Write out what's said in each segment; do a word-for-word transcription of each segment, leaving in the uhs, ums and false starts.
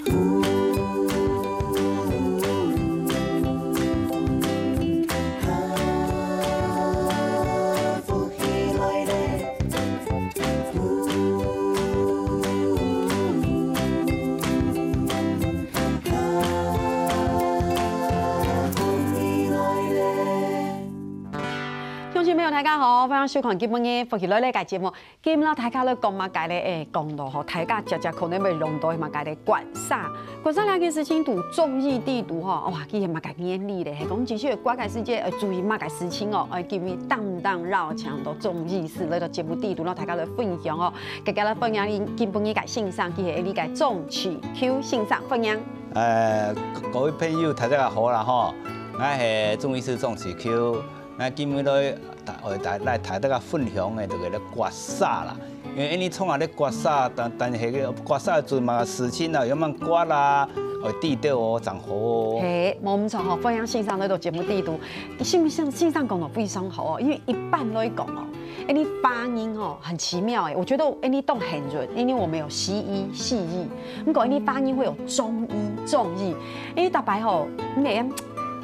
鄉親朋友，大家好，歡迎收看今晡日福氣來了个節目。今晡日大家來講麼个咧？誒，講到吼，大家常常可能會用到麼个咧？刮痧。刮痧這件事情，在中醫裡肚吼，哇，佢係麼个原理咧？係講，其實刮个時節，呃，注意麼个事情哦？誒，今晡日當當邀請到中醫師來到節目裡肚，摎大家來分享哦。大家來歡迎今晡日个先生，佢係這个鍾啟秋先生，歡迎。 呃，各位朋友，大家好啦吼，𠊎係中醫師鍾啟秋，𠊎今日來，呃，來，來，來大家分享个這个咧刮痧啦。因為恁呢創下咧刮痧，但，但係个刮痧做麼个事情啊，愛仰般刮啦，愛知得哦，正好哦。係，無毋著吼，歡迎先生來到節目裡肚。先生，先生講到非常好哦，因為一般來講哦， 因為華人吼，很奇妙誒，我覺得因為當幸運，因為我們有西醫、西醫，毋過因為華人會有中醫、中醫，因為逐擺吼，你會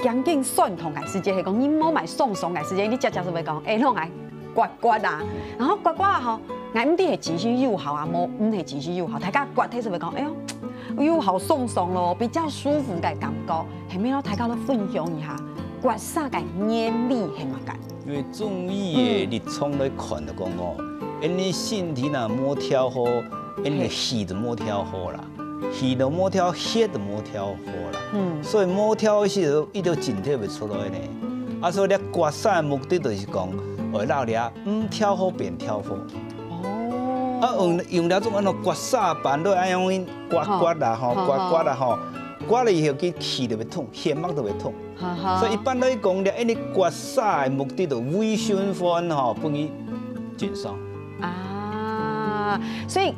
驚驚痠痛个時節，係講你無麼个爽爽个時節，你常常就會講，誒，摎𠊎刮刮啊，然後刮刮啊吼，𠊎毋知係真實有效啊，無，毋係真實有效，大家刮个時節會講，哎喲，有效爽爽咯，比較舒服个感覺，係無？大家來分享一下，刮痧个原理係麼个？ 因為中醫个立場來看就講哦，嗯。𫣆俚身體若無調好，𫣆俚个氣就無調好啦，氣就無調，血就無調好啦。嗯。所以無調个時候，佢就症頭會出來呢。啊，所以這刮痧个目的就是講，愛摎這毋調好變調好。哦。啊，用，用這種恁樣刮痧板落，恁樣刮刮啦吼，好，好，刮刮啦吼，刮了以後，佢氣就會通，血脈就會通。 哈哈。所以一般來講咧，𫣆俚刮痧个目的就微循環吼，分佢盡爽。啊，所以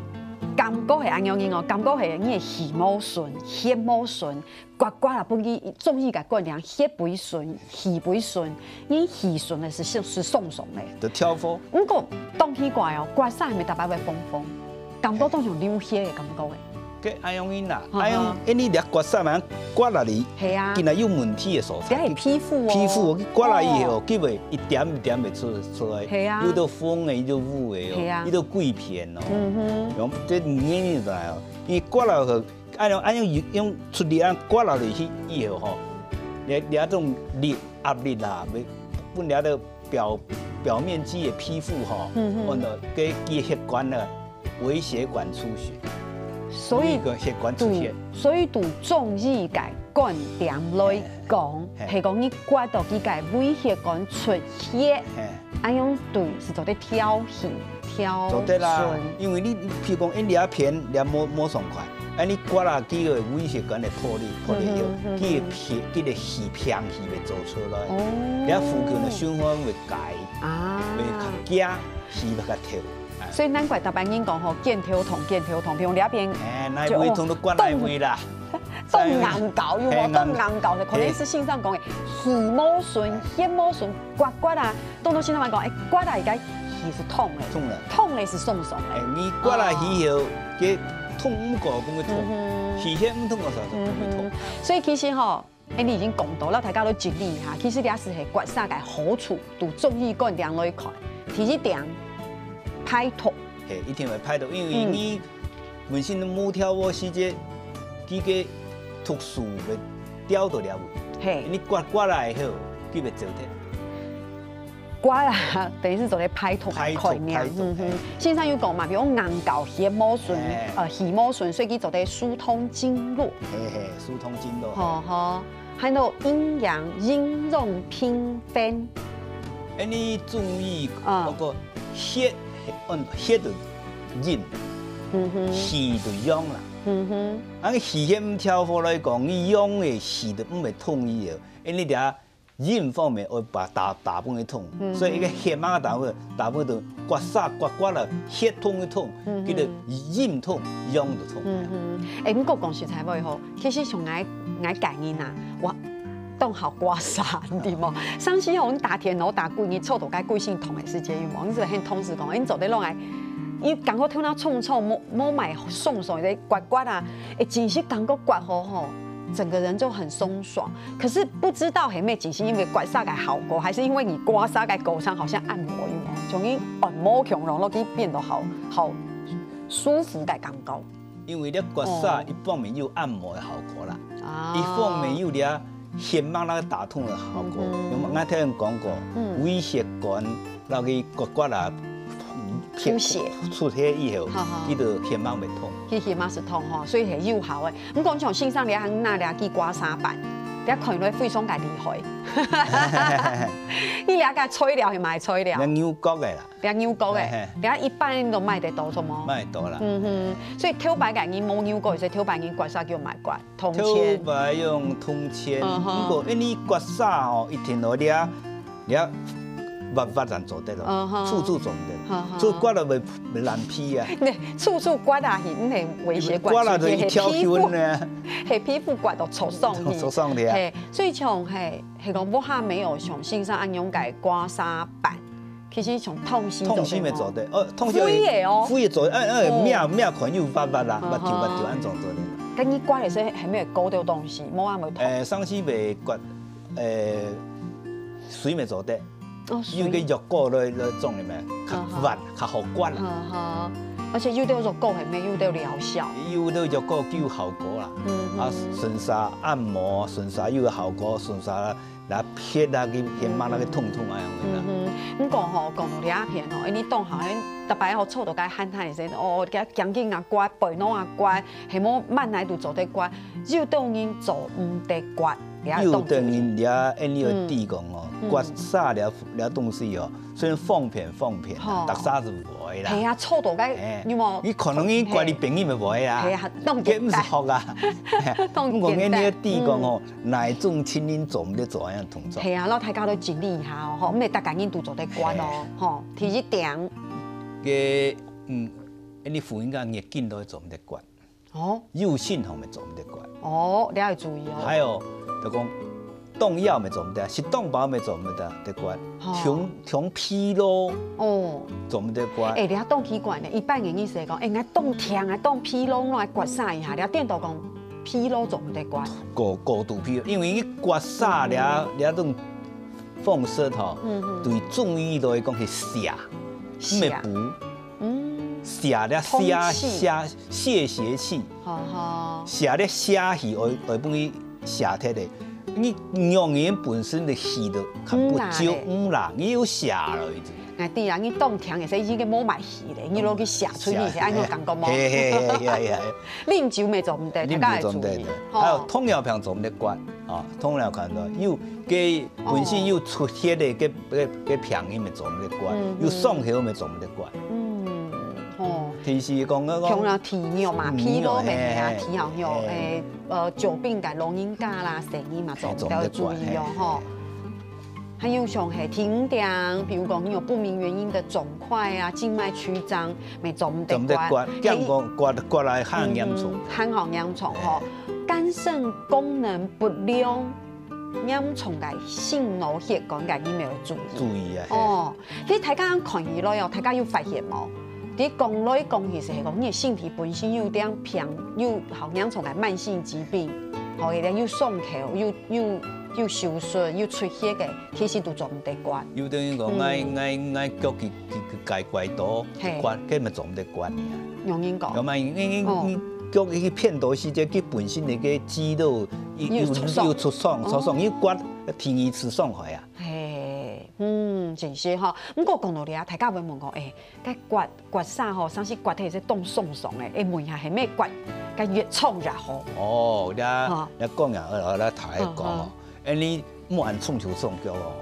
感覺係恁樣哦，感覺係你个氣無順，血無順，刮刮啊，分佢中醫个觀念，血會順，氣會順，你氣順个時係，係爽爽个。就調和。毋過，當奇怪哦，刮痧係毋係逐擺會紅紅，感覺當像流血个感覺誒。 該恁樣啦，哈哈。恁樣，因為你這刮痧嘛，刮落去，係啊。佢若有問題个所在，這係皮膚哦。皮膚哦，佢刮落去以後，哦。佢會一點一點會出，出來，係啊。有兜紅个，有兜烏个哦，係啊。有兜幾片哦。嗯哼。用這原因來哦，因為刮落去，恁樣，恁樣用，用出力恁刮落去以後吼，你，你這種力，壓力啦，會分了兜 表，表面積个皮膚吼，嗯哼。按照該个血管呢，微血管出血，所以，一个血管出血。對，所以對中醫个觀點來講，嘿，嘿。係講你刮到佢个微血管出血，嘿。恁樣對，係做得調氣、調順。做得啦，因為你，你譬如講，𫣆這片，這無，無爽快，啊，你刮啦，佢个微血管會破裂，破裂以後，嗯哼，嗯哼。佢个血，佢个氣，平氣會走出來，哦。你附近个循環會改。 啊。會較驚，氣會較透。哎。所以難怪逐擺人講吼，肩頭痛，肩頭痛，比如這片，哎，哪位痛都刮哪位啦。當，當硬搞，有無？嘿，當硬搞的，可能係先生講的，氣無順，血無順，刮刮啊，當多先生講，哎，刮啊，應該氣係痛的，痛了。痛的係爽爽的。哎，你刮了以後，哦。佢痛毋過，講佢痛，嗯哼。氣血毋通个時候，講佢痛。嗯哼。所以其實吼， 哎，你已經講到了，大家都整理一下。其實這係刮痧个好處，對中醫觀點來看。第一點，排毒。嘿，一定會排毒，因為，嗯。你本身無調和時節，佢个毒素會掉到了位。嘿。你刮刮來以後，佢會走忒。 刮啦，等於係做得排毒个概念。排毒，排毒，嗯哼。嘿。先生有講嘛，比如講硬搞血無順，嘿。呃，氣無順，所以佢做得疏通經絡。嘿嘿，疏通經絡。吼吼，還有營養，營養平衡。哎，你注意，嗯。包括血，嗯，血就陰，嗯哼。氣就陽啦。嗯哼。啊，你氣血毋調和來講，你陽个氣就毋會通去个。哎，你等下 陰方面愛把大，大部分个通，嗯。所以一个血脈大部分，大部分都刮痧刮刮了，血通个通，嗯哼。叫做陰通，陽就通。嗯哼。哎，毋過講實在話吼，其實像𠊎，𠊎個人啊，𠊎當好刮痧，你知無？上次吼，𠊎打電腦打幾日，坐到該歸身痛个時節，有無？𠊎就喊同事講，哎，你做得落來因為感覺頭那重重，無無買鬆鬆个刮刮啊，欸，真係感覺刮好吼，整個人就很鬆爽。可是不知道係毋係真係因為刮痧个效果，還是因為你刮痧个過程好像按摩一樣，像你按摩共樣，落去變到好好舒服个感覺。因為你刮痧一方面有按摩个效果啦，啊一方面有你血脈那个打通个效果。有無？我頭先講過，微血管那个刮刮啊，出血出血以後哈哈，佢个血脈會通。佢血脈係通吼，所以係有效个。毋過像先生你還拿了支刮痧板，你看落非常个厲害。你了解材料係買材料？那牛角个啦，你牛角个嘿嘿，你一般都買得到，什麼？買到啦。嗯哼，所以頭擺个人無牛角，所以頭擺人刮痧叫買刮，銅頭錢。擺用銅錢，嗯哼不過因為刮痧吼，一定要你啊，你啊，滑滑正做得咯，嗯哼處處做毋得，嗯哼就刮了會爛皮啊，那處處刮啊，係，你係微血管刮了就一條係皮膚筋呢，係皮膚刮到受傷去。受傷的啊。係，所以像係係講屋下沒有像先生恁樣个刮痧板，其實像痛西痛西咪做得，哦，痛西灰个哦灰个做得，哎哎，哦咩咩款又發發啦，嗯發條發條恁做做得。跟你刮个時候還沒有勾到東西，無恁會痛。誒，上次咪刮，誒，水咪做得，哦，有个藥膏來來裝裡面，較滑，較好刮啦。哈哈，而且有兜藥膏還沒有兜療效。有兜藥膏有效果啦，嗯啊，順勢按摩，順勢有效果，順勢來撇啊，佢血脈那个痛痛啊樣个啦。嗯哼，毋過吼，講到這片吼，因為當下逐擺吼坐到該閒閒个時，哦，佢講緊啊刮，背囊啊刮，係無慢來都做得刮，有兜人做毋得刮，你愛有當注意。兜人了，因為有知講哦嗯，刮痧了了東西哦，雖然方便方便啊吼，逐儕係會啦。係啊，坐到該哎有無？你可能你刮你病人咪會啦，係啊，當佢毋係學啊。當毋過你簡單有知講哦，哪一種情形做毋得做恁樣動作？係啊，老大家都整理一下哦，吼，毋係逐個人都做得刮哦，吼。第一點，个嗯，你婦人家月經都做毋得刮，哦有性行為做毋得刮，哦，你愛注意哦。還有就講當枵乜做毋得，食當飽乜做毋得得刮，吼長長疲勞哦，做毋得刮。哎，你當奇怪呢，一般人意思係講，哎，𠊎當忝，𠊎當疲勞，𠊎來刮痧一下，你顛倒講疲勞做毋得刮。過過度疲勞，因為你刮痧了了種放射吼，嗯嗯對中醫來講係瀉，瀉毋係補，嗯，瀉了通瀉氣瀉泄邪氣，好好，瀉了邪氣，會會分佢瀉忒个。你陽人本身个氣都看不足，嗯啦嗯啦，你有瀉了已經。哎，對啊，你當忝个時，已經無乜氣咧，你落去瀉出去，係恁樣感覺無？嘿嘿嘿嘿嘿。啉酒乜做毋得，啉大家愛注意酒做毋得的，。吼還有糖尿病做毋得刮啊，糖尿病的有个本身有出血的个个个病人乜做毋得刮嗯，有傷口乜做毋得刮。嗯，吼。其實講个講，像啦，體弱嘛，嗯疲勞乜啊，嘿體弱，嘿誒，呃，久病个老人家啦，細人嘛，做毋得注意哦，吼。還有像係停電，比如講你有不明原因的腫塊啊、靜脈曲張，乜做毋得做毋得刮，嘿驚講刮刮來還嚴重。嗯哼，還好嚴重吼。肝腎功能不良，嚴重个心腦血管个，你乜愛注意。注意啊，嘿哦，其實大家看起來哦，大家有發現無？你講來講去係講，你个身體本身有點病，有好嚴重个慢性疾病，吼，有點有傷口，有有有手術，有出血个，其實都做毋得刮。有等於講，嗯𠊎𠊎𠊎腳佢佢佢怪怪到嘿，刮，根本做毋得刮你啊。有人講，有嘛？因為因哦為腳佢偏多時節，佢本身个个肌肉有有有出傷有出傷，哦出傷，佢刮第二次傷害啊。嘿，嗯，真係吼。毋過講到這，大家會問講，誒，該刮刮痧吼，上次刮忒係當鬆鬆誒，誒，問一下係毋係刮，該越長越好？哦，你哦你講呀，呃，來大家講哦，哎，你莫恁衝手衝腳哦，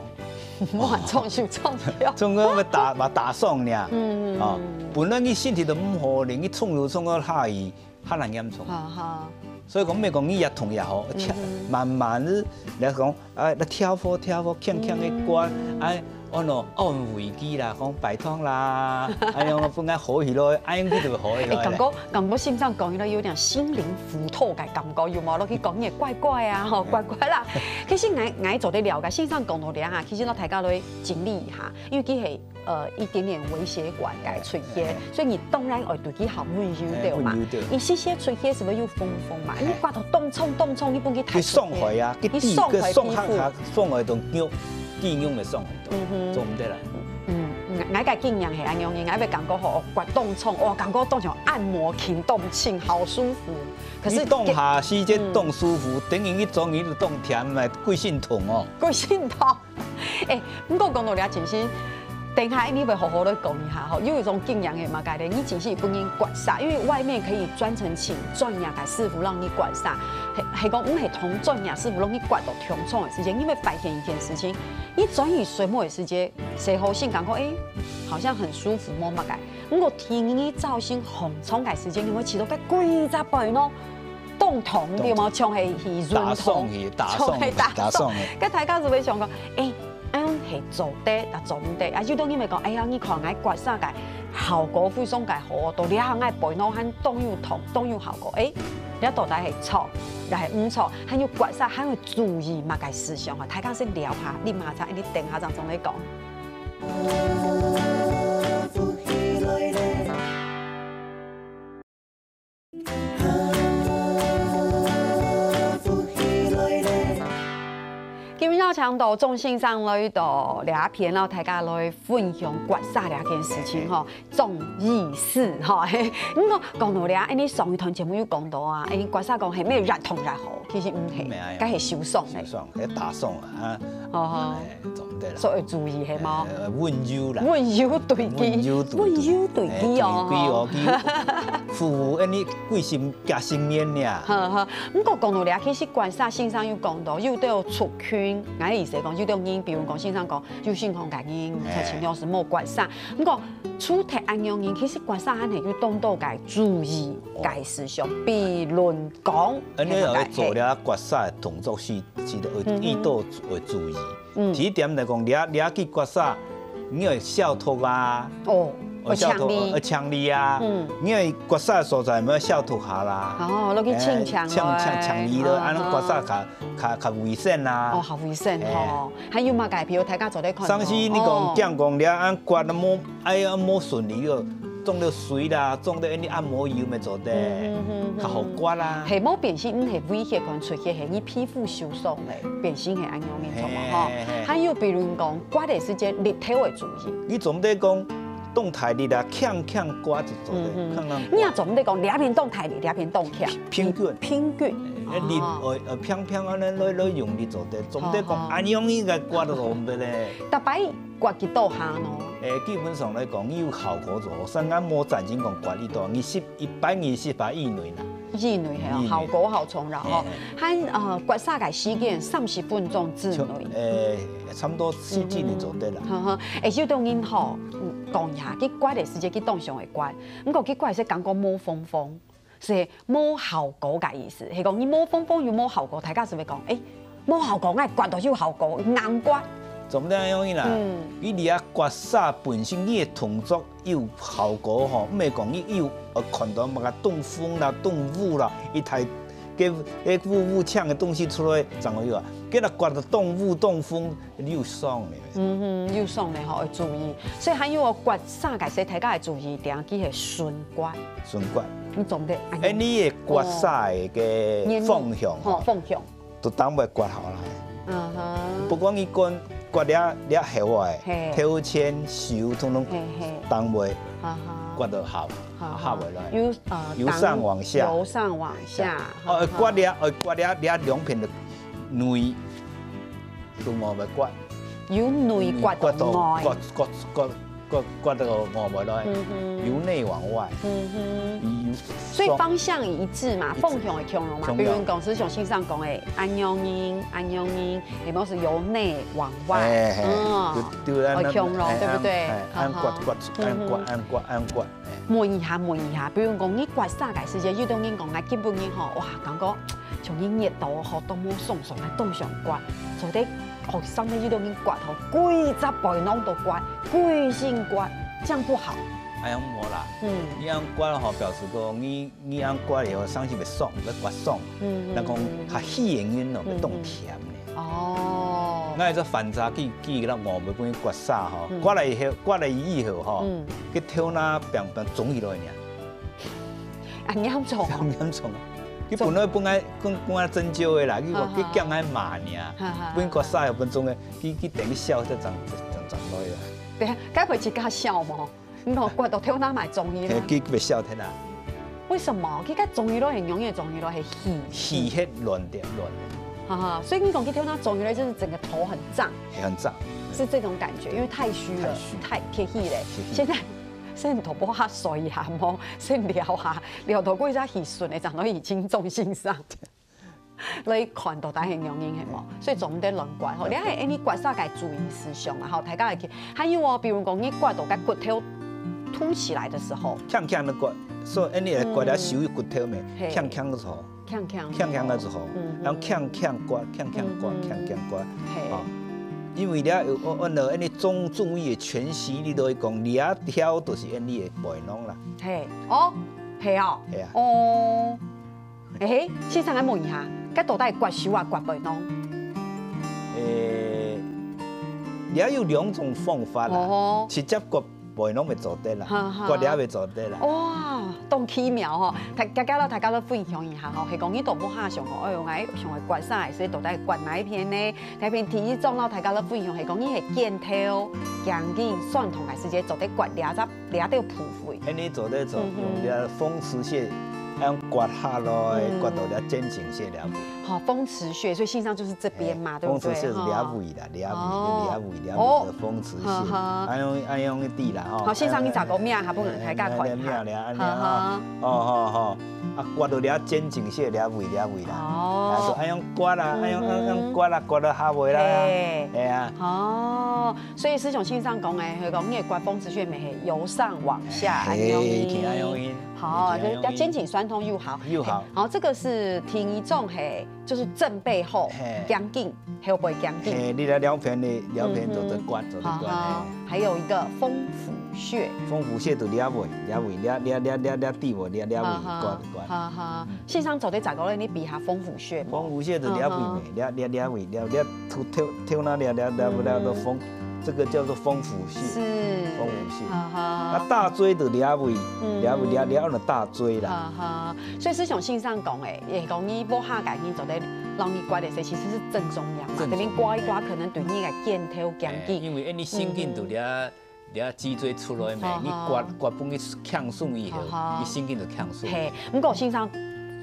莫恁衝手衝腳。衝腳會打嘛打傷你啊。嗯啊，本來你身體都毋好咧，你衝手衝到下去，還難嚴重。哈哈，所以講，毋係講你越痛越好，嗯哼慢慢仔來講，啊，來調和調和，輕輕个刮，哎，安哦安慰佢啦，講拜託啦，哎呀，我本來好起來，哎，佢就會好起誒，來咧。感覺感覺先生講起來有點心靈輔導个感覺，有無？落去講也怪怪啊，吼，怪怪啦。其實𠊎𠊎做得了解，先生講到這哈，其實呢大家都會整理一下，因為佢係呃，一點點微血管个出血，哎，哎。所以你當然愛對佢較溫柔，哎，對嘛？溫柔，對。你細細出血係毋係又風風嘛？哎。你刮到當重當重，你分佢太出血。佢傷害啊，佢佢傷害皮膚。佢傷害，佢傷害到肉，肌肉个傷害到，嗯哼。做毋得啦。嗯，𠊎，𠊎个經驗係恁樣，𠊎會感覺吼，刮當重，哇，感覺當像按摩輕，當輕，好舒服。可是你當下時節當舒服，嗯。等於你做你就當甜嘛，歸身痛哦。歸身痛。 欸，毋過講到這，其實等下你會好好來講一下吼，有一種經驗係麼个咧？你其實分人刮痧，因為外面可以專程請專業个師傅讓你刮痧，係，係講毋係同專業師傅讓你刮到當重个時間，你會發現一件事情，你轉去睡目个時間，睡好醒感覺，欸，好像很舒服，無麼个。毋過第二日朝晨䟘床个時間，你會試著該歸隻背囊 當痛，對無？當痛。像係去運動，打爽去，打爽去，像係打爽。打爽去。該大家就會想講，欸，恁樣係做得，也做毋得。啊，有兜人會講，哎呀，你看𠊎刮痧个效果非常个好，到這下𠊎背囊還當有痛，當有效果。欸，這到底係著，也係毋著？還有刮痧還愛注意麼个事項啊？大家先尞下，啉下茶，你等下正再來講。 今晡日邀請到鍾先生來到這片，摎大家來分享刮痧這件事情吼，鍾醫師吼。嘿，毋過講到這，恁樣上一段節目有講到啊，恁樣刮痧講係毋係越痛越好，其實毋係，毋係啊。該係受傷个。受傷，該打爽啊。哦吼。哎，做毋得啦。所以注意係無？哎，溫柔啦。溫柔對佢，溫柔對佢。溫柔對佢哦。哎，對佢哦，佢服務恁樣歸心 幾十年了。好，好。毋過講到這，其實刮痧先生有講到，有兜族群，𠊎个意思講，有兜人，比如講先生講，有身項个人，哎。才盡量係莫刮痧。毋過，除忒恁樣人，其實刮痧還係有當多个注意个事項，比如講，恁樣愛做了刮痧个動作是，是愛，嗯哼。愛多愛注意。 嗯。第一點來講，你啊，你啊去刮痧，你愛消毒啊。哦，愛消毒，愛清理。愛清理啊。嗯。你愛刮痧个所在，愛消毒下啦。哦，落去清清來。哎，清，清，清理落，哦，恁樣刮痧較，較，較衛生啊。哦，較衛生吼。哎。還有麼个？比如大家做得看到。上次你講，哦。驚講你啊，恁刮都無，哎呀，無順利个，種了水啦，種了恁樣按摩油乜做得，嗯，嗯，嗯，嗯。較好刮啦。係，無變成，嗯，係危險，可能出現係你皮膚受傷了。 變成係恁樣个狀況吼。嘿，嘿，嘿。還有比如講，刮个時間力頭愛注意。你做毋得講當大力啊，輕輕刮就做得，嗯，嗯。輕輕刮。你也做毋得講，這片當大力，這片當輕。平均。平均。哎，力，哦。呃，呃，平平恁樣來，來用力做得，做毋得講，好，好。恁樣應該刮就做毋得咧。逐擺刮幾多下呢？哎，基本上來講，你有效果做，像𠊎無贊成講刮幾多，二十，一百二十下以內啦。 以內係哦，以內。效果較重要吼。嘿。還，呃，刮痧个時間三十分鐘之內。像，呃，差不多四十分鐘做得啦。嗯，好好。欸，有兜人吼，嗯，講一下，去刮个時間去當想會刮，毋過去刮个時感覺無風風，係無效果个意思。係講你無風風又無效果，大家係會講，欸，無效果，𠊎刮到有效果，硬刮。做毋得恁樣啦。嗯。你這刮痧本身，你个動作 有效果吼，毋係講你有，呃，看到麼个東風啦、東霧啦，一大个，个霧霧嗆个東西出來，正會有啊。該若刮到東霧、東風，你有爽个。嗯哼，有爽个吼，愛注意。所以還有哦，刮痧个時，大家愛注意，定佢係順刮。順刮。你做毋得，哎，你个刮痧个，哦。个方向吼，吼，方向。 都當會刮好啦。嗯哼。不管你刮，刮了，了後啊，嘿。頭前手通通嘿，嘿。當會啊哈。刮到好，好，好。好會來。由，呃，由上往下。由上往下，哦，哈哈。刮了，哦，刮了，了兩片的內，都無會刮。由內刮到外。刮，刮，刮，刮，刮到外面來，嗯哼。由內往外。嗯哼。由，所以方向一致嘛，一致。方向會共樣嘛。共樣。比如講，係像先生講个，恁樣，恁樣，係無係由內往外。哎，哎，嗯。就，就恁樣，哦，共樣，哎，對不對？哎，恁刮，好，好。刮，恁刮，嗯哼。恁刮，恁刮，哎。問一下，問一下，比如講，你刮痧个時節，有兜人講，哎，根本人吼，哇，感覺 像你熱到吼，都無爽爽，還當想刮，做得學生个有兜人刮吼，歸隻背囊都刮，歸身刮，這樣不好。哎呀，無啦，嗯。你恁刮吼，表示講你，你恁刮以後，身體會爽，會刮爽。嗯，嗯，若講較虛个人咯，嗯，會當甜呢。嗯。哦， 𠊎係做翻查記，記錄哦，袂分佢刮痧吼，嗯。刮了以後，刮了以後吼，嗯。佢頭那病病腫起來呢。啊，嚴重哦。嚴重啊！佢本來本來本本來針灸的啦，佢話佢驚佢麻呢，哈哈。分佢刮痧又分腫的，佢佢等於笑才長長長來啊。等下，該會自家笑無？ 你看，刮到頭那嘛腫起來。嘿，佢佢會笑天啊。為什麼？佢个腫起來很容易腫起來，很虛。虛血亂掉亂。哈哈，所以你講佢頭那腫起來，就是整個頭很脹，很脹。是這種感覺，因為太虛了，太虛。太虛了。虛。現在，現在都無法睡啊，無，先聊啊，聊到過一下虛順的，長到已經中心上。 來看到底係仰形係無？所以做毋得亂刮吼。你係恁呢刮痧个注意事項啦吼，大家會去。還有哦，比如講你刮到个骨頭凸起來的時候，輕輕的刮，所以恁呢來刮了手骨頭咩，嗯。嘿。輕輕个就好，輕輕就好。輕輕个就好，嗯，嗯。然後輕輕刮，輕輕刮，嗯，嗯。輕輕刮，嘿。哦，因為了有按照恁呢中中醫的全息，你都會講，你啊挑都是恁呢的背囊啦。嘿，哦，係哦，係啊。哦。 誒，先生，𠊎問一下，該到底刮手啊，刮背囊？誒，也有兩種方法啦，哦。直接刮背囊也做得啦，哈哈。刮了也做得啦。哇，當奇妙吼！大大家摎大家摎分享一下吼，係講你都無下想吼，哎喲，𠊎想愛刮痧，所以到底刮哪一片呢？哪一片第一種摎大家摎分享，係講你係肩頭、頸頸痠痛个時節，做得刮這隻 這兜部位。恁呢做得做，嗯哼。用這風池穴，恁樣刮下來，嗯。刮到這肩頸這位。好，風池穴，所以線上就是這邊嘛，哎，對不對？風池穴是這位啦，這位，哦。這位，這位的風池穴。哦。恁樣，恁樣滴啦，吼。好，線上你查過名，還不能大家看一下。哎，哎，哎，哎，哎，哎，哎，哎，好，好。哦，好，好。啊，刮到這肩頸這位，這位啦。哦。啊，就恁樣刮啦，嗯哼。恁樣，恁樣刮啦，刮到下位啦。嘿。哎呀。哦。 所以師兄線上講誒，佢講你个刮風池穴乜係由上往下，嘿，恁樣。一定愛恁樣。好，一定愛恁樣。就肩頸痠痛又好。又好。好，這個是第一種嘿，就是正背後，嘿。肩頸，後背肩頸。嘿，你這兩片呢，兩片做得刮，嗯哼。做得刮，好，好。嘿。還有一個風府穴。風府穴就這位，這位，這，這，這，這，這底位，這，這位，好，好。刮，刮。好，好。嗯。線上做得再過來，你比下風府穴無？風府穴就這位咩，好，好。這，這，這位，這，這頭，頭，頭那這，這，這，這，這風 這個叫做風府穴。是。風府穴。哈哈。啊，大椎就這位，嗯。這位，這，這樣的大椎啦。哈哈。所以師兄線上講誒，也講你無下改，你做得讓你刮的時候，其實是正中央嘛，正中央。這邊刮一刮，可能對你个肩頭、肩頸。哎，因為，哎，你神經就這，嗯哼。這脊椎出來嘛，哈哈。你刮，刮分佢輕鬆以後，哈哈。你神經就輕鬆。嘿，毋過線上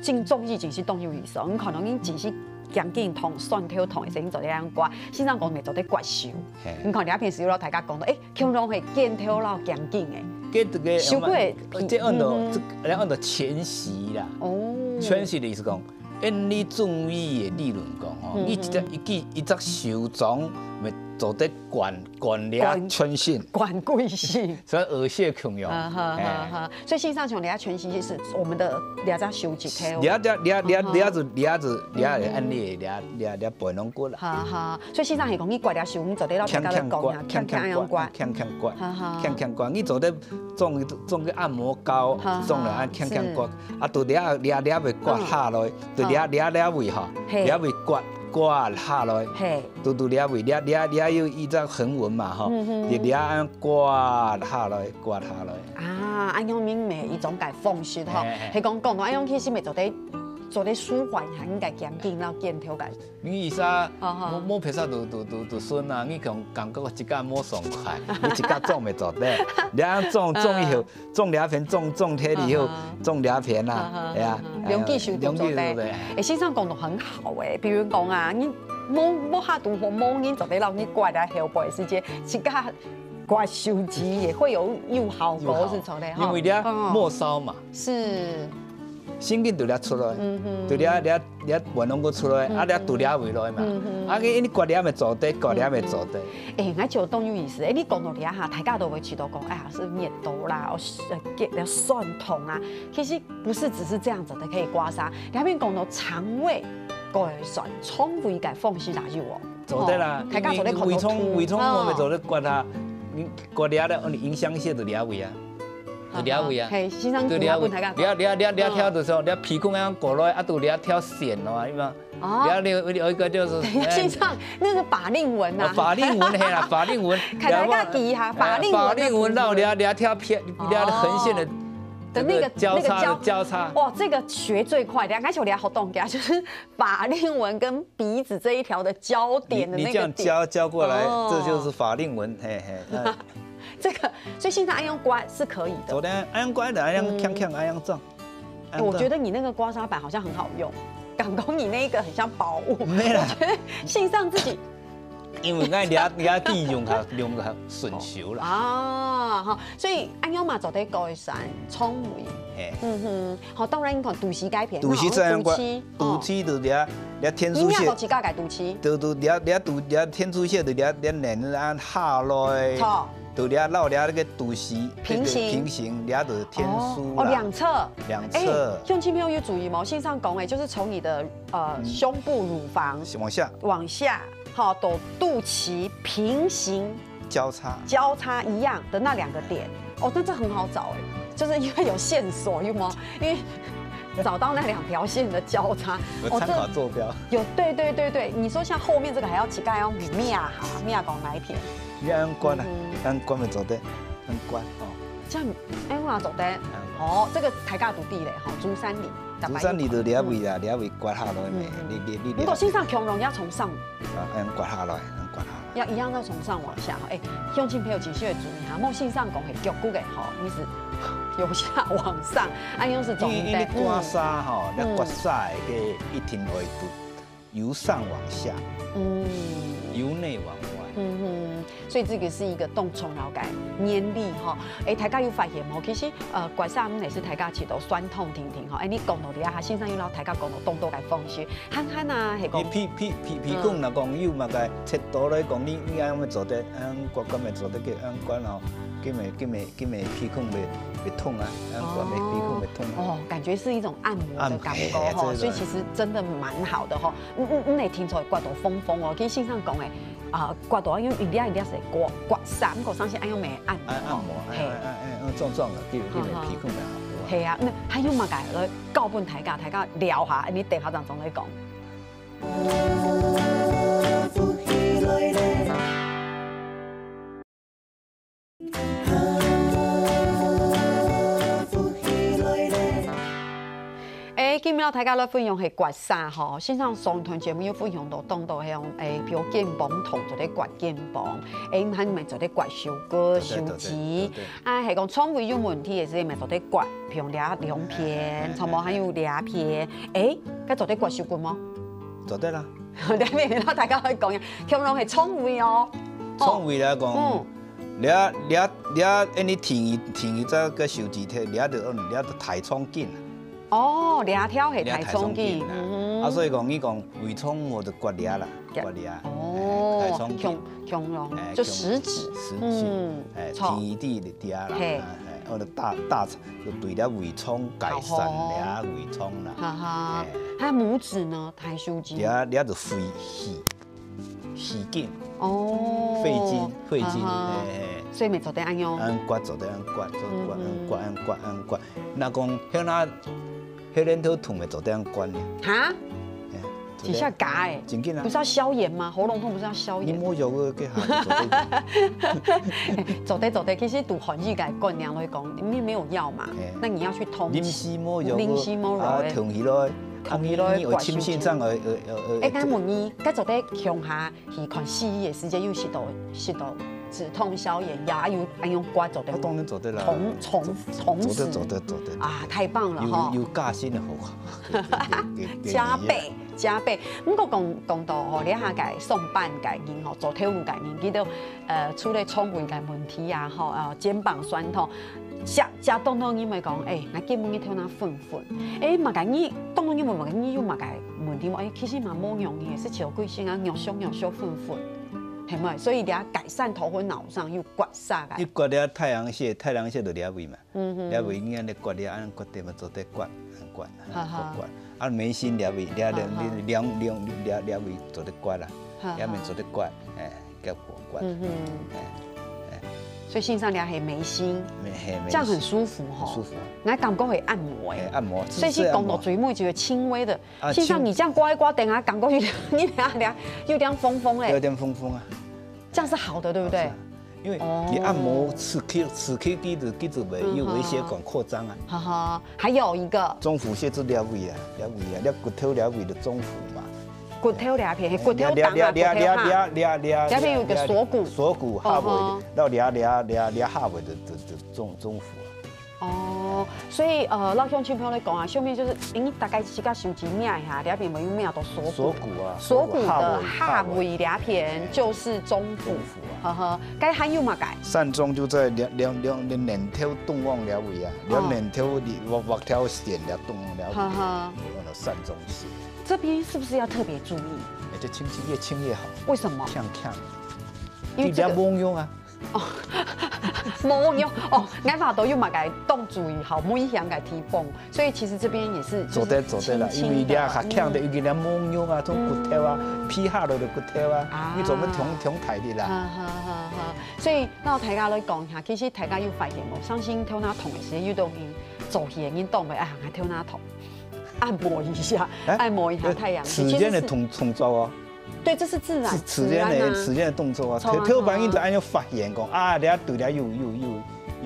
真中醫真是當有意思哦，你可能你只是 肩頸痛、痠頭痛的時候，你做得恁樣刮。線上講你做得刮手。嘿。你看，你平時有摎大家講到，誒，共樣係肩頭摎肩頸誒。這個，手骨會，這按照，嗯哼。這，這按照全息啦。哦。全息的意思講，按你中醫的理論講吼，嗯哼。你一隻，一支，一隻手掌，乜做得管，管了全身。管，管規身。 像耳穴共樣。哈哈哈哈。哎。所以線上像這全息是我們的這隻手指頭。這，這，這，這，嗯哼。這就，這就，這就，嗯哼。按呢，這，這，這背囊骨啦。哈哈。所以線上係講，你刮這手，你做得摎大家來講啊，輕輕刮，輕輕按樣刮。輕輕刮，輕輕刮，哈哈。輕輕刮。你做得種，種個按摩膏，哈哈。種了啊，輕輕刮。是。啊，就這，這，這會刮下來，嗯。就這，好。這，這位吼，嘿。這會刮，刮下來。嘿。 堵堵這位，這，這，這有一隻橫紋嘛，吼，嗯哼。就這樣刮下來，刮下來。啊，恁樣明白一種个方式吼，嘿，嘿。係講講到恁樣其實乜做得，做得舒緩一下，應該肩頸摎肩頭个。你意思啊，好，好。無，無別啥就，就，就，就順啊，你感，感覺自家無爽快，你自家做乜做得，你恁樣做，做以後，嗯。 種這片，種，種忒以後，啊哈。種這片啦，啊哈，係啊，啊哈。哎呀，兩支手都做得。兩支手都做得。誒，先生講得很好誒，比如講啊，你無，無下肚好，無人做得摎你刮啊，後背時節，自家刮手指也會有，有效果，有效。是做得吼。因為你啊，嗯。末梢嘛。是。神經就這出來，嗯哼。就這，這 你本囊骨出來，嗯哼。啊，你堵這位來嘛。嗯哼。啊，你，你刮這乜做得，刮這乜做得。嗯哼。誒，𠊎就當有意思。誒，你講到這下，大家都會知道講，哎呀，係面痛啦，哦，係，呃，肩，痠痛啊。其實不是只是這樣子的可以刮痧，你還講到腸胃，割痧，腸胃个方式也有哦。做得啦，哦，大家做得看到胃腸，胃腸，哦。我們做得刮它，你刮這咧，你影響一下就這位啊。 就這位啊。嘿，先生，就這位，你要問大家。這，這，這，這條就說，這屁股恁樣過來，啊，就這條線咯，有無？哦。了，有，有一个就是，等一下，哎，先生，那个法令纹啊。啊，法令纹，嘿啦，法令纹。大家记一下，法令纹的法令纹，然后了，了挑偏，了横线的这个交叉的交叉。哇，这个学最快，等一下开始我等一下好动给他，就是法令纹跟鼻子这一条的交点的那个点。你，你这样交，交过来，哦。这就是法令纹，嘿，嘿，那这个，所以现在爱用刮是可以的。昨天爱用刮的，爱用锵锵，爱用撞。哎，我觉得你那个刮痧板好像很好用，感觉你那个很像宝物。没啦。我觉得线上自己因为俺了，了解用较，用较顺手啦。啊，哈，所以恁樣嘛做得改善肠胃。嘿。嗯哼，好，当然你看肚脐改变，肚脐这样刮，肚脐，肚脐就了，了天枢穴，你也肚脐改改肚脐。就，就了，了肚，了天枢穴就了，了能按下来。好。就了，了了那个肚脐，平行。平行，了就天枢啦。哦，两侧。两侧。哎，乡亲朋友有注意吗？线上讲，哎，就是从你的，呃，胸部、乳房往下。往下， 好，都肚脐平行交叉。交叉一样的那两个点。哦，那这很好找哎，就是因为有线索，有吗？因为找到那两条线的交叉，有参考坐标。哦，这有，对，对，对，对，你说像后面这个还要膝盖要摸啊，摸讲哪一片？你按关啊，嗯哼。按关就做得，按关哦。这样，哎，我做得。哦，这个抬杠独地嘞，哈，竹山里，竹山里就了位啦，了位刮下来咩，嗯哼。你，你，你了。不过线上恐龙要从上 啊，恁样刮下來，恁样刮下來。要一样要从上往下，哎，乡亲朋友请稍微注意哈，莫线上讲系腳骨个吼，你是由下往上，恁样是重点。因為，因為刮痧吼，嗯。你刮痧个一定會由上往下，嗯。由內往外。嗯哼，所以这个是一个當重要个原理吼。哎，大家有发现無？其实，呃，刮痧毋係大家一直都酸痛定定吼，哎，你講到這下，先生又摎大家講到當多个方式， 看看啊，係講，你鼻，鼻，鼻，鼻孔若講有麼个切到來講，你，你愛仰般做得，恁樣刮，恁樣做得叫恁樣刮哦，佢咪，佢咪，佢咪鼻孔會，會痛啊，恁樣刮咪鼻孔會痛啊。哦，感觉是一种按摩的感觉吼，按摩，嘿，对，对。所以其实真的蛮好的吼。嗯，嗯，嗯，你听出来刮到风风哦，其实先生讲的，啊，刮到因为一粒一粒是刮，刮痧，毋过相信愛用咩按摩，按，按摩，哎，嘿。哎，哎，哎，用撞撞的，对，对，好，好。鼻孔的按摩。嘿啊，那还有么个来教分大家，大家聊下，你等下正总来讲。 哎，今晡日大家來分享係刮痧吼，線上上段節目有分享到當多係用，哎，比如肩膀痛就得刮肩膀，哎，還有就得刮手骨、手指，對，對，對，對，對。啊，係講腸胃有問題个時，也做得刮，比如這兩片，哎，哎，哎，差不多還有這片，哎，該做得刮手骨無？做得啦。 這片摎大家來講一下，共樣係腸胃哦。腸胃來講，嗯。這，這，這，恁呢第二，第二隻个手指頭，這就，這就大腸經啊。哦，這條係大腸經，這大腸經啊。嗯哼。啊，所以講，你講胃腸無就刮這啦，刮這。哦，哎，大腸經。共，共樣，哎，就食指。食指，嗯，哎，著。第二滴就這啦，嘿。哎，哎，或者大，大腸，就對這胃腸改善這胃腸啦。好哦。哈哈。哎。還有拇指呢？ 大腸經。這，這就肺，肺，肺經。哦。肺經，肺經，哈哈。嘿，嘿。所以乜做得恁樣。恁樣刮做得恁樣刮，做得刮，嗯哼。恁樣刮，恁樣刮，恁樣刮。若講，彼那，彼輪頭痛乜做得恁樣刮呢。哈？嘿，做得。幾下嘎欸。真緊啊。不是要消炎嗎？喉咙痛不是要消炎？你無藥个，該下就做得。做得，做得，其實堵寒熱个觀念來講，你沒有藥嘛，嘿。那你要去通氣。臨時無藥个，臨時無藥个。啊，痛起來， 同意咯，啊，你，你有清醒上个，呃，呃，呃，哎，該問你，該做得共下去看西醫个時節，有食到，食到止痛消炎藥，啊，有，啊，用刮做得，啊，當然做得啦。同，同，同時。做得，做得，做得。啊，太棒了哈。有，有加薪的好。加倍，加倍。毋過講，講到吼，這下个上班个人吼，做頭路个人，佢兜，呃，除了腸胃个問題啊，吼，呃，肩膀痠痛， 食，食當多人會講，哎，𠊎今晡日頭那昏昏。哎，麼个你，當多人問麼个你有麼个問題無？哎，其實嘛無樣个，係照規性啊，弱小弱小昏昏，係無？所以你愛改善頭昏腦脹又刮痧个。你刮了太陽穴，太陽穴就這位嘛，嗯哼。這位應該你刮了，恁樣刮對嘛，做得刮，刮，哈哈。刮，刮。啊，眉心這位，這，這，哈哈。兩，兩，這，這位做得刮啦，哈哈。這面做得刮，哎，叫刮刮。嗯哼。哎，哎。對，先生這係眉心，眉，嘿，眉心。這樣很舒服吼。很舒服啊。來感覺會按摩欸。欸，按摩，所以是講到最尾就會輕微的。啊，先生，輕，你這樣刮一刮，等下感覺有點，你等下，等下有點風風欸。有點風風啊。這樣是好的，對不對？好，是啊。因為你按摩刺激，哦。刺激佢的，佢就會有一些管擴張啊。嗯哼。哈哈，還有一個。中府穴就這位啊，這位啊，這骨頭這位的中府嘛。 骨頭這片，係骨頭當啊，骨頭下。這片有個鎖骨。鎖骨下位，哦吼。然後這，這，這，這下位的，的，的中，中府啊。哦，所以，呃，老鄉親朋友來講啊，上面就是，欸，你大概自家手指摸一下，這片有沒有摸到鎖骨？鎖骨啊，鎖骨的下位，下位這片就是中府。中府啊。呵呵，該還有麼个？膻中就在兩，兩，兩，兩乳頭中央這位啊，兩乳頭你畫，畫條線這中央這位，呵呵。有那種膻中穴。 這邊是不是要特別注意？欸，這輕輕，越輕越好。為什麼？強強。因為這個，你不要摸用啊。哦，摸用。哦，𠊎話都有麼个動注意，好，危險个地方。所以其實這邊也是，就是做得，做得啦，輕輕的，因為你較強的，嗯。有个人摸用啊，從骨頭啊，嗯。皮下落的骨頭啊，啊。你做得重，重抬的啦。好，好，好，好。所以，那大家來講一下，其實大家有發現無？相信頭那痛的時候，有東西做起來，人當會，哎呀，頭那痛。 按摩一下，欸，按摩一下太陽穴，自然的動，動作哦。其實是，對，這是自然，是自然的，自然啊。自然的動作啊。頭，頭擺人就恁樣發現講，啊，這對了又，又，又，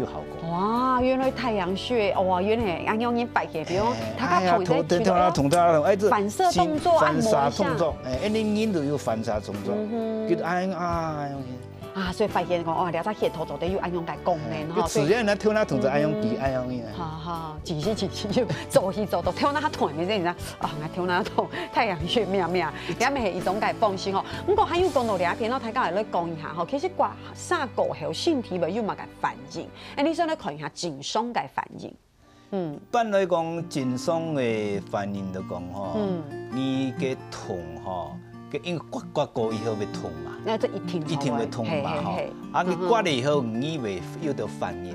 又好過。哇，原來太陽穴，哇，原來恁樣人發現，比如說，欸，他，他痛，哎呀，頭，頭，頭，頭，頭，頭，哎，這反射動作，按摩一下。反射動作，哎，哎，你人就有反射動作，嗯哼。就哎，哎，哎，哎。 啊，所以發現講，哦，這隻穴道做得有恁樣个功能吼，就自然啊，頭那痛就恁樣，嗯，按呢啊。好，好，其實，其實就做起做到頭那痛，你知道？哦，𠊎頭那痛，太陽穴咩咩，這也係一種个放鬆吼。毋過還有講到這片，大家來講一下吼，其實刮痧過後，身體會有麼个反應？哎，你先來看一下症狀个反應。 嗯。一般來講，症狀个反應就講吼，嗯。你个痛吼，个因為刮，刮過以後會痛嘛。該這一定，一定會痛嘛，吼。嘿，嘿，嘿。啊，你刮了以後，嗯哼。你會有點發熱。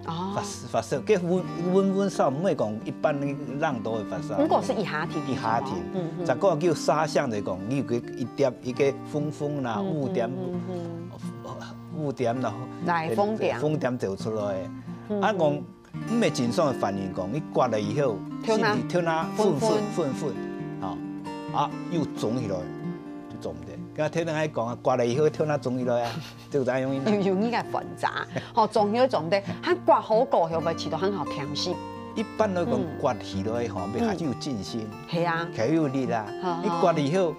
哦。發，發燒，个溫，溫，溫燒，毋會講一般个人都會發燒。毋過係一下定。一下定。嗯，嗯。再過叫痧象就講，你有个一點，一个風風啦，嗯，霧點，嗯，嗯，嗯。霧點啦，來，風點。風點走出來。嗯，啊，講，嗯。 毋係正常个反應講，你刮了以後，頭那，身體頭那昏昏昏昏，昏昏，吼，啊，又腫起來，就做毋得。跟頭那還講啊，刮了以後頭那腫起來啊，就這樣用。有，有你个反差，吼，腫起來做毋得，還刮好過後，會起到很好調息。一般來講，嗯。刮起來吼，會較有精神。嗯。 係啊。較有力啦。好，你刮了以後，好。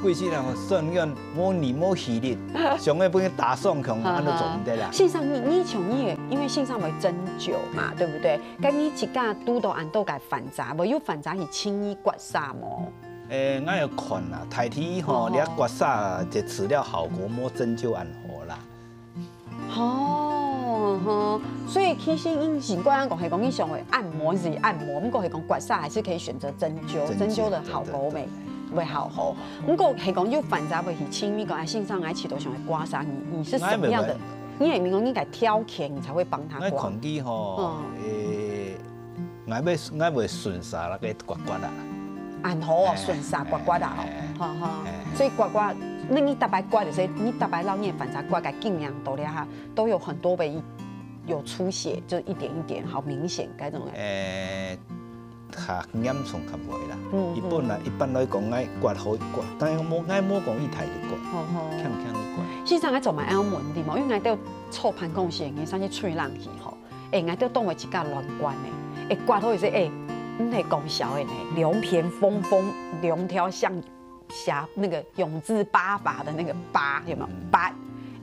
過去人算講無力無氣力，想要分佢打爽強，好，恁樣做毋得啦。好。先生，你，你像你个，因為先生會針灸嘛，對不對？該你自家拄到恁多个反差，會有反差去請你刮痧無？誒，𠊎有看啦，大體吼，好，好。你刮痧个治療效果無針灸恁好啦。 吼，吼，所以其實𠊎習慣講，係講你想愛按摩是按摩，毋過係講刮痧還是可以選擇針灸，針灸，針灸的效果會，對，對，對。會好吼。毋過係講有反差會去請你講，哎，先生，𠊎試著想愛刮痧，你，你是什麼樣的？𠊎會問。你會問講你个條件，你才會幫他刮。𠊎看佢吼，嗯。誒， 𠊎會，𠊎會順痧那個刮刮啊。恁好哦，嘿，順痧刮刮啊，嘿，吼，吼，嘿，嘿。所以刮刮，那你逐擺刮就是，你逐擺讓你的反差刮个經驗到了哈，都有很多位有出血，就一點一點，好明顯該種的。誒，較嚴重較無啦。嗯，一般啦，嗯。一般來講，愛刮好刮，但係無，愛無講一台就刮，吼，吼。輕輕就刮。事實上，愛做嘛，愛問你嘛，因為𠊎兜坐辦公室，你上去吹冷氣吼。 誒，𠊎兜當為自家亂管呢。誒，刮好意思，誒，毋係講笑的呢，兩片紅紅，兩條像蛇，那個永字八法的那個八，有沒有？嗯。八，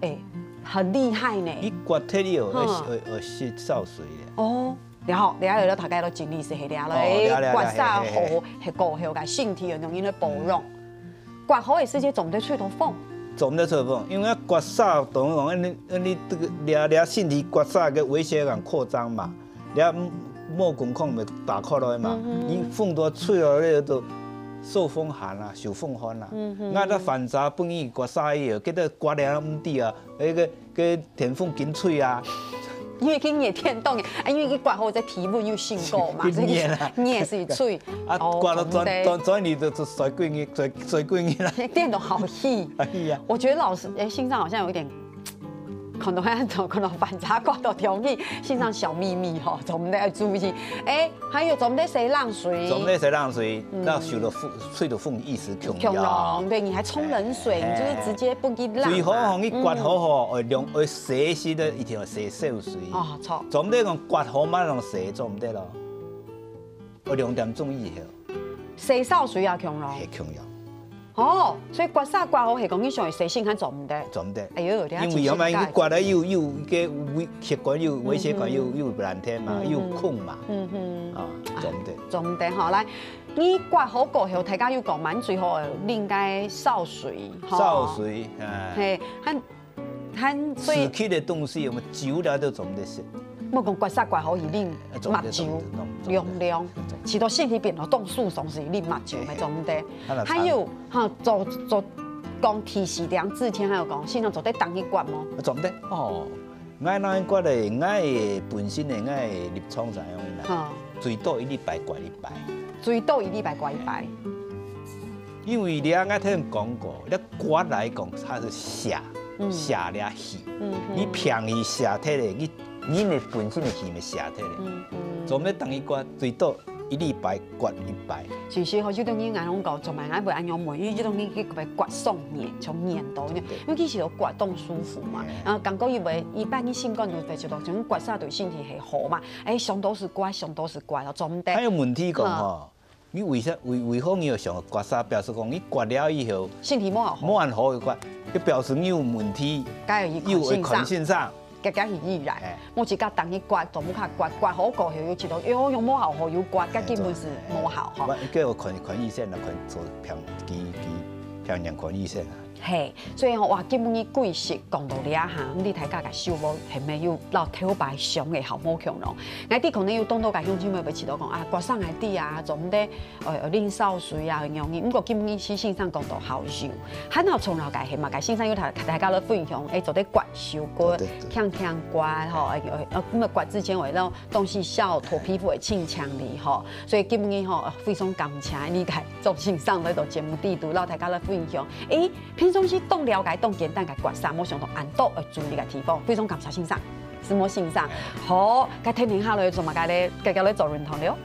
誒，很厲害呢。你刮忒了，會，會，會失燒水的。哦，然後，然後大家都盡力是係了，哦，了，了，了，刮痧好，嘿，嘿，嘿。係過後个身體有容易來保養。嗯。 刮好个時節，做毋得吹到風。做毋得吹風，因為刮痧，等於講，你，你這個這這身體刮痧个微血管擴張嘛，這毛孔孔會打開來嘛，嗯哼。你風都吹落去就受風寒啦，受風寒啦。嗯哼。𠊎這反差本來刮痧个，結果刮了毋知啊，那個 个電風緊吹啊。因為佢熱天凍个，啊，因為佢刮好在體溫又升高嘛，所以熱啊。熱是吹。啊，哦，刮到轉，懂得。轉，轉你就，就睡過去，睡，睡過去啦。電都好氣。哎呀。我覺得老師，哎，先生好像有一點看到恁樣，看到反差，刮到中意，先生小秘密吼，做毋得愛注意。欸，還有做毋得洗冷水。做毋得洗冷水，嗯。那受到風，吹到風一時強強咯，對，你還沖冷水，嘿，你就是直接不給冷嘛。最好吼，你刮好吼，嗯。愛涼，愛洗，洗的一定要洗燒水。哦，著。做毋得講刮好馬上洗，做毋得咯。愛兩點鐘以後。洗燒水也強咯。係強咯。 哦，所以刮痧刮好係講你想愛洗身還做毋得。做毋得。哎喲，這因為有嘛，你刮了又，又个微血管又，微血管又，嗯哼。又爛忒嘛，嗯哼。又空嘛。嗯哼。啊，做毋得。做毋得吼，來，你刮好過後，大家又講嘛，最好愛啉該燒水，吼。燒水，哎。嘿，還，還所以刺激的東西，有沒有酒了都做毋得食。莫講刮痧刮好，一啉啊，做毋得，蜜酒，做毋得，做毋得。涼涼，做毋得。試著身體變到當舒爽時，啉蜜酒，嘿，嘿。做毋得。 啊，那還有，哈，做，做，講第四點之前還有講，先生做得等一刮無？做毋得。哦，𠊎哪一刮咧？𠊎本身咧，𠊎立場係恁樣啦。哈。最多一禮拜刮一擺。最多一禮拜刮一擺。因為你啊，𠊎頭先講過，你刮來講，它是瀉，嗯。瀉了氣。嗯，嗯。你平時瀉忒咧，你，你的本身的氣咪瀉忒咧。嗯，嗯。做毋得等一刮，最多 一禮拜刮一擺。其實吼，有當時𠊎攏講，做麼个𠊎會恁樣問，因為有當時佢會刮傷眼，像眼到呢，對。尤其是有刮當舒服嘛。嘿。然後感覺以為一般你心肝就會覺得，像刮痧對身體係好嘛，欸，上多是刮，上多是刮，然後做毋得。還有問題講吼，嗯。你為啥，為，為何你有想刮痧？表示講你刮了以後，身體無好好。無恁好个刮，就表示你有問題，該有一款又有一款性上。性上。 遽遽去醫院，哎。莫自家等去刮，全部較刮，刮好過後又覺得，喲，用無效，好又刮，該根本是無效吼。哎，做，哎。我，叫我看，看醫生啦，看做病，去，去病院看醫生啊。嘿，所以吼，哇，今晡日貴食講到這下，毋知大家个收穫係毋係有摎頭擺想个好無共樣咯？𠊎知可能有當多个鄉親會試著講啊，刮痧𠊎知啊，做毋得 呃，呃，啉燒水啊，恁樣。毋過今日先生講到好油，還好重要个係嘛，个先生有同大家來分享，欸，做得刮手骨，對，對，對。輕輕刮吼，欸，呃，呃，那麼刮之前會讓東西消脫，皮膚會清淨哩吼。所以今日吼，呃，非常感謝你个鍾先生來到節目裡肚，摎大家來分享。欸，平常時當了解、當簡單个刮痧，無想到恁多愛注意个地方，非常感謝先生，承蒙先生。好，該天天下來做麼个咧？該个來做運動了。